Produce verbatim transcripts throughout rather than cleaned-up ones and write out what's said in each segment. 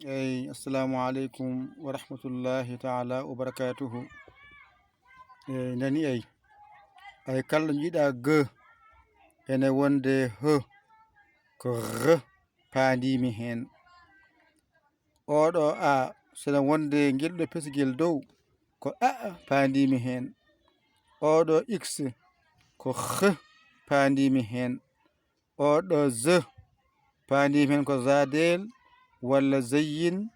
Eyi, assalamu aleykum wa rahmatullahi taala wa barakatuhu. Eyi, nani eyi. Ay, kala ɗo njiɗa g, ene wonde h, ko r paandimi heen. Oɗo a, sene wonde ngel ɗo pesgel dow, ko a paandimi heen. Oɗo x, ko h paandimi heen. Oɗo z, paandimi heen ko zadel, walla zeyyin,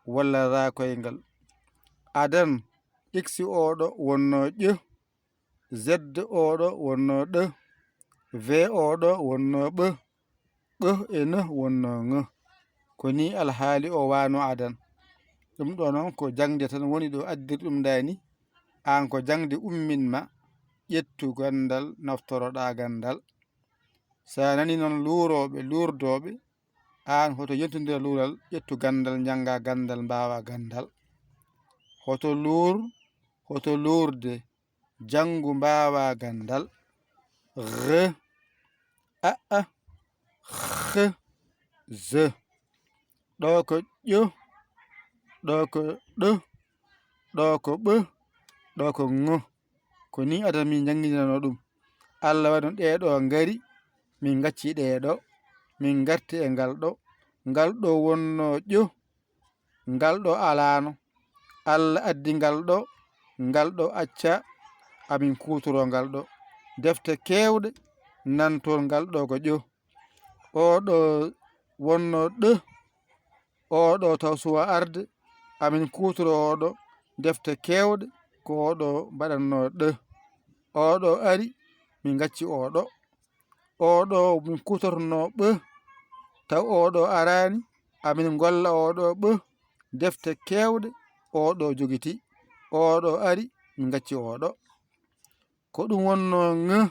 walla ra koyngal. Adan, x oɗo wonno ƴ, z oɗo wonno ɗ, v oɗo wonno ɓ, ɓ e n wonno ŋ. Ko ni alhaali o wano adan. Ɗum ɗo noon ko jaŋde tan woni ɗo addir ɗum dani. Aan ko jaŋde ummin ma, ƴettu ganndal, naftoroɗa ganndal. So a nani noon luurooɓe, luurdooɓe, aan hoto yentondira luural, ƴettu ganndal, njannga ganndal, mbaawa ganndal. Hoto luur, hoto luurde, janngu, mbaawa ganndal. R, a, a, h, z. Ɗo ko ƴ, ɗo ko ɗ, ɗo ko ɓ, ɗo ko ŋ. Ko ni adan min njannginirano ɗum. Allah waɗi no ɗee ɗo ngari, min ngacci ɗee ɗo, min ngarti e ngal ɗo. Ngal ɗo wonno ƴ, ngal ɗo alaano. Allah addi ngal ɗo, ngal ɗo acca, amin kuutoro ngal ɗo. Defte keewɗe nantoon ngal ɗo ko ƴ. Oɗo wonno ɗ, oɗo taw suwa arde, amin kuutoro oɗo. Defte keewɗe ko oɗo mbaɗatno ɗ. Oɗo ari, min ngacci oɗo. Oɗo min kuutorno ɓ, taw oɗo araani, amin ngolla oɗo ɓ. Defte keewɗe oɗo jogiti, oɗo ari, min ngacci oɗo. Ko ɗum wonno ŋ,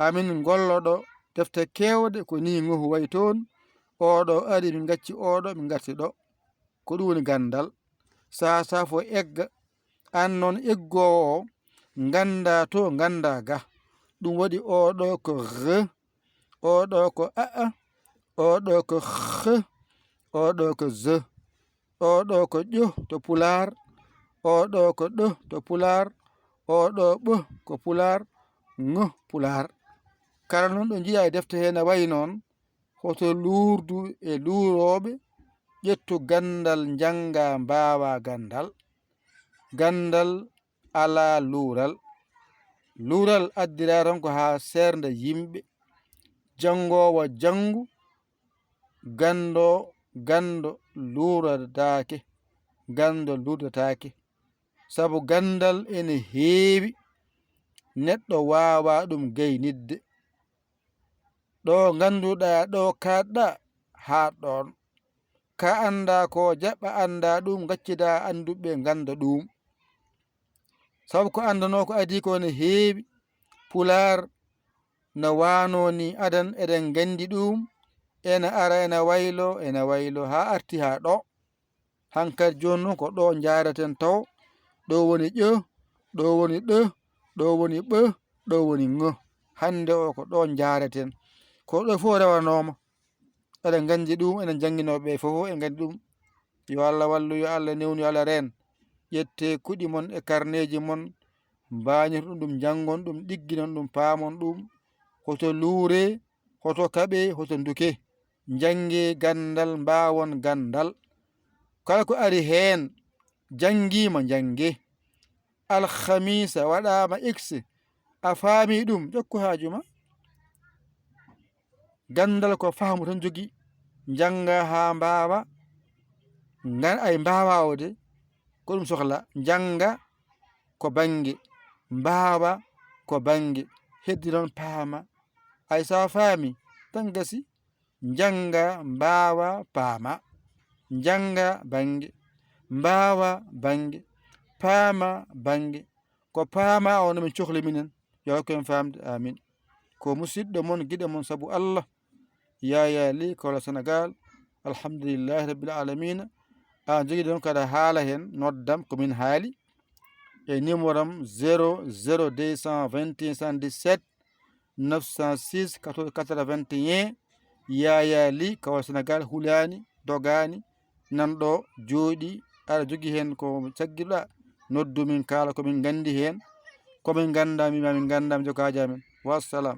amin ngolloɗo. Defte keewɗe ko ni ŋ wayi toon, oɗo ari, min ngacci oɗo, min ngarti ɗo. Ko ɗum woni ganndal. Saa saa fof egga, aan noon eggoowo o, ngannda to, ngannda ga. Ɗum waɗi oɗo ko r, oɗo ko a, a, oɗo ko h, oɗo ko z, oɗo ko ƴ to pulaar, oɗo ko ɗ to pulaar, oɗo ɓ ko pulaar, ŋ pulaar. Kala noon ɗo njiɗa e defte hee na wayi noon, hoto luurdu e luurooɓe, ƴettu ganndal, njannga, mbaawa ganndal. Ganndal alaa luural. Luural addiraa tan ko haa seernda yimɓe. Janngoowo janngu, ganndo, ganndo luuradaake, ganndo luurdataake. Sabu ganndal ene heewi, neɗɗo waawaa ɗum gaynitde. Ɗo ngannduɗaa, ɗo kaaɗɗaa, haaɗ ɗoon. Ka anndaa ko jaɓa anndaa ɗum, ngaccidaa annduɓe ngannda ɗum. Sabu ko anndanoo ko adii ko ne heewi. Pulaar no waanoo ni adan, eɗen nganndi ɗum, ena ara, ena waylo, ena waylo, haa arti haa ɗo. Hankadi jooni noon ko ɗo njaareten taw, ɗo woni ƴ, ɗo woni ɗ, ɗo woni ɓ, ɗo woni ŋ. Hannde o ko ɗo njaareten. Ko ɗo fof rewanooma. Eɗen nganndi ɗum, enen jannginooɓe ɓe fof en nganndi ɗum. Yo Allah wallu, yo Allah newnu, yo Allah reen. Ƴettee kuɗi mon e karneeji mon, mbaañoton ɗum, njanngon ɗum, ɗigginon ɗum, paamon ɗum. Hoto luuree, hoto kaɓee, hoto ndukee. Njanngee ganndal, mbaawon ganndal. Kala ko ari heen, janngiima, njanngee. Alhamiisa waɗaama X, a faamii ɗum, jokku haaju ma. Ganndal ko fahmu tan jogii. Njannga haa mbaawa. Ngan-, ay mbaawa o de, ko ɗum sohla. Njannga ko bannge, mbaawa ko bannge, heddi noon paama. Ay so a faami, tan gasi. Njannga, mbaawa, paama. Njannga bannge, mbaawa bannge, paama bannge. Ko paama o no min cohli minen. Yo hokku en faamde. Amin. Ko musiɗɗo mon, giɗo mon sabu Allah, Yaya Ly, Kaolack, Sénégal. Alhamdulillahi Rabbil Alamina. Aan jogiiɗo noon ko aɗa haala heen, noddam ko min haali e numéro am zéro zéro deux cent vingt et un soixante-dix-sept neuf cent six quatorze quatre-vingt-un. Yaya Ly, Kaolack, Sénégal, hulaani, dogaani, Nan ɗo jooɗi, aɗa jogi heen ko caggiɗa, noddu min kaala ko min nganndi heen, ko min ngannda mi ma min ngannda mi jokaaji amen. Wassalam.